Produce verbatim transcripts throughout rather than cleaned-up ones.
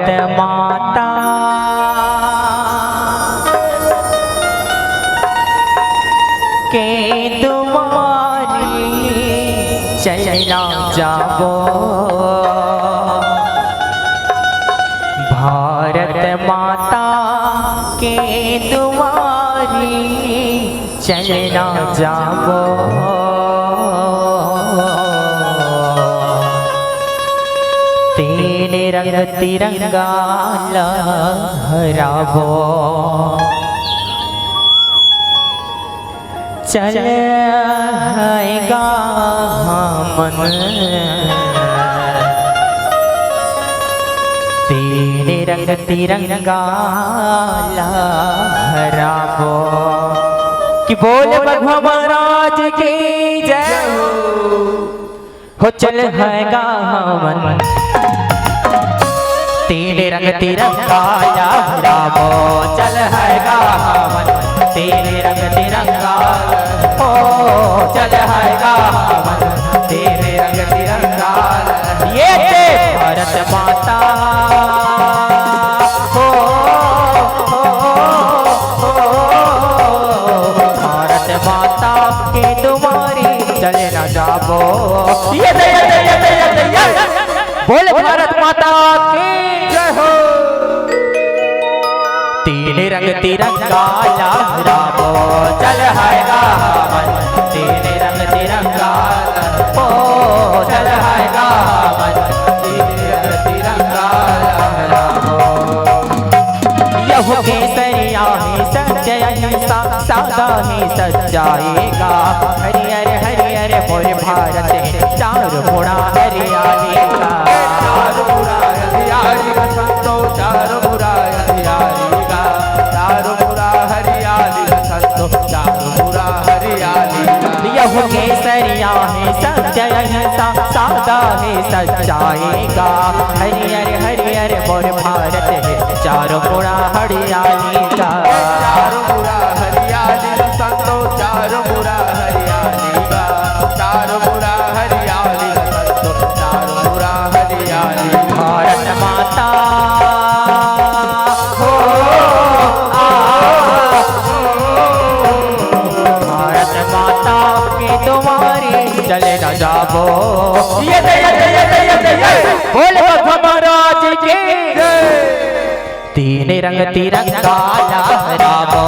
माता के दुआरी चलना जाबो, भारत माता के दुआरी चलना जाबो। तीन रंग तिरंगा लहराबो। चल है गा हमन तीन रंग तिरंगा लहराबो। कि बोल बघवा महाराज की जय हो। हो चल है गा हमन तीन रंग तिरंगा लहराबो। चल है गा हमन तीन रंग तिरंगा, ओ चल है गा हमन तीन रंग तिरंगा। ये ते भारत माता, हो, हो, हो, भारत माता के दुआरी चले ना जाबो। ये दे, ये दे, ये दे, ये दे, ये। बोल भारत माता की जय हो। तीन रंग तिरंगा लहराबो, चल है गा हमन। तीन रंग तिरंगा, ओ चल है गा हमन। तीन रंग तिरंगा लहराबो। यहू केसरिया हे सत्य अहिंसा, सादा हे सच्चाई का। हरियर हरियर मोर भारत हे, चारों मुड़ा हरियाली का। चारों मुड़ा हरियाली का संतो, चारों मुड़ा हरियाली का। चारों मुड़ा हरियाली का संतो, चारों मुड़ा हरियाली का। यहू केसरिया हे सत्य अहिंसा, सादा हे सच्चाई का। हरियर हरियर मोर भारत हे, चारों मुड़ा हरियाली का। चारों मुड़ा हरियाली का संतो, चारों मुड़ा हरियाली का। चारों मुड़ा हरियाली का संतो, चारों मुड़ा हरियाली। भारत माता, हो, आ, भारत माता के दुआरी चले ना जाबो। ये दे, ये दे, ये दे, ये दे, ये। बोल बघवा महाराज की जय। तीन रंग तिरंगा लहराबो,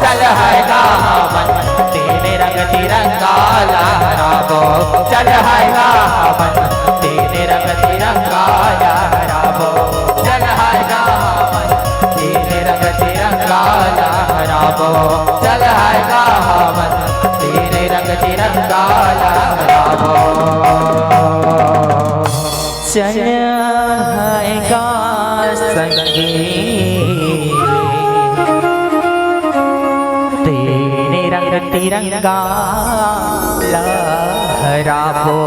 चल है गा हमन। तीन रंग तिरंगा लहराबो, चल है गा हमन। तीन रंग तिरंगा लहराबो, चल है गा हमन। तीन रंग तिरंगा लहराबो, चल है गा हमन। तीन रंग तिरंगा लहराबो। चल है गा संगी, तीन रंग तिरंगा लहराबो।